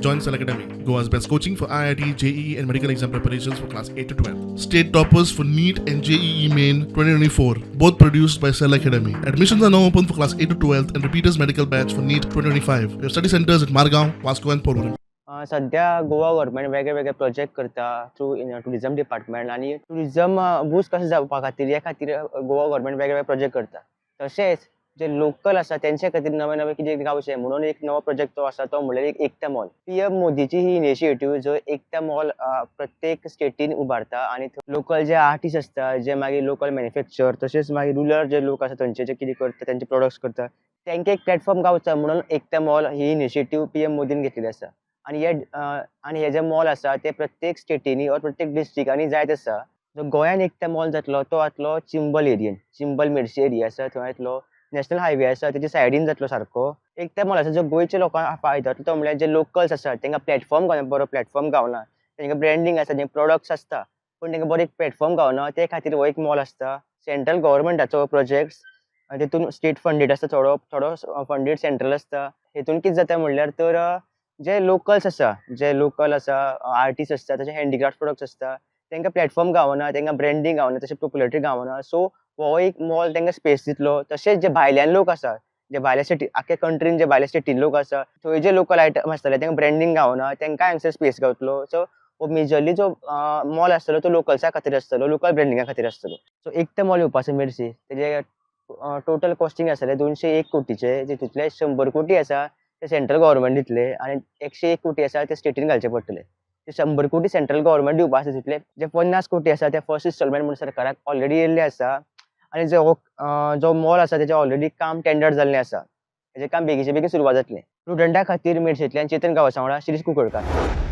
Join Cell Academy, Goa's best coaching for IIT, JEE, and medical exam preparations for class 8 to 12. State toppers for NEET and JEE Main 2024, both produced by Cell Academy. Admissions are now open for class 8 to 12 and repeaters medical batch for NEET 2025. We have study centers at Margao, Vasco, and Porvorim. सध्या Goa government वेगळे वेगळे project करता through tourism department आनी tourism boost कशें जावपा खातीर हे खातीर गोवा गव्हर्मेंट वेगळे वेगळे प्रोजेक्ट करता. तशेंच जे लोकल आसा तेंचे खातीर नवे नवे कितें गावचें म्हणून एक नवो प्रोजेक्ट जो आसा तो म्हणल्यार एक एकता मॉल. पीएम मोदीची ही इनिशिएटीव जो एकता मॉल प्रत्येक स्टेटीन उबारता आनी लोकल जे आर्टिस्ट आसता, जे मागीर लोकल मॅन्युफॅक्चर, तशेंच मागीर रुरल जे लोक आसा थंयचे जे कितें करता, तेंचे प्रोडक्ट्स करता, तेंकां एक प्लॅटफॉर्म गावचा म्हणून एकता मॉल ही इनिशिएटीव पीएम मोदीन घेतलेली आसा. आनी हे जे मॉल आसा ते प्रत्येक स्टेटीनी ऑर प्रत्येक डिस्ट्रिक्टांनी जायत आसा. जो गोंयान एकता मॉल जातलो तो जातलो चिंबल एरियेन. चिंबल मेडशी एरिया आसा थंय जातलो. नॅशनल हायवे आसा तेच्या सायडीन जातलो सारको एकता मॉल आसा. जो गोंयच्या लोकांक फायदो जातलो तो म्हणल्यार जे लोकल्स आसा तेंकां प्लॅटफॉर्म गावना, बरो प्लॅटफॉर्म गावना. तेंकां ब्रँडींग आसा, जे प्रोडक्ट्स आसता, पूण तेंकां बरो एक प्लॅटफॉर्म गावना, ते खातीर हो एक मॉल आसता. सेंट्रल गव्हर्मेंटाचो प्रोजेक्ट, तितून स्टेट फंडेड आसता, थोडो थोडो फंडेड सेंट्रल आसता. हेतून कितें जाता म्हणल्यार तर जे लोकल्स आसा, जे लोकल आसा, आर्टिस्ट आसता, तशे हँडीक्राफ्ट प्रोडक्ट्स आसता, तेंकां प्लॅटफॉर्म गावना, तेंकां ब्रँडींग गावना, तशें पॉप्युलरिटी गावना. सो हो एक मॉल तेंकां स्पेस दितलो. तशेंच जे भायल्यान लोक आसा, जे भायल्या स्टेटी, आख्या कंट्रीन जे भायल्या स्टेटीन लोक आसा, थंय जे लोकल आयटम आसतले तेंकां ब्रँडींग गावना, तेंकां हांगसर स्पेस गावतलो. सो हो मेजरली जो मॉल आसतलो तो लोकल्सा खातीर आसतलो, लोकल ब्रँडिंगा खातीर आसतलो. सो एकता मॉल येवपा आसा मेर्से. तेजे टोटल कॉस्टिंग आसतलें 201 कोटीचे. तितूंतले 100 कोटी आसा ते सेंट्रल गव्हर्मेंट दितले आनी 101 कोटी आसा ते स्टेटीन घालचे पडटले. ते 100 कोटी सेंट्रल गव्हर्मेंट दिवपा आसा, तितूंतले जे 50 कोटी आसा ते फर्स्ट इन्स्टॉलमेंट म्हणून सरकाराक ऑलरेडी येयल्ले आसा. आनी जो मॉल आसा तेजें ऑलरेडी काम टेंडर जाल्लें आसा. तेजें काम बेगीचे बेगीन सुरवात जातलें. प्रुडंटा खातीर मेर्शेंतल्यान चेतन गांवसा वांगडा शिरीष कुंकळकार.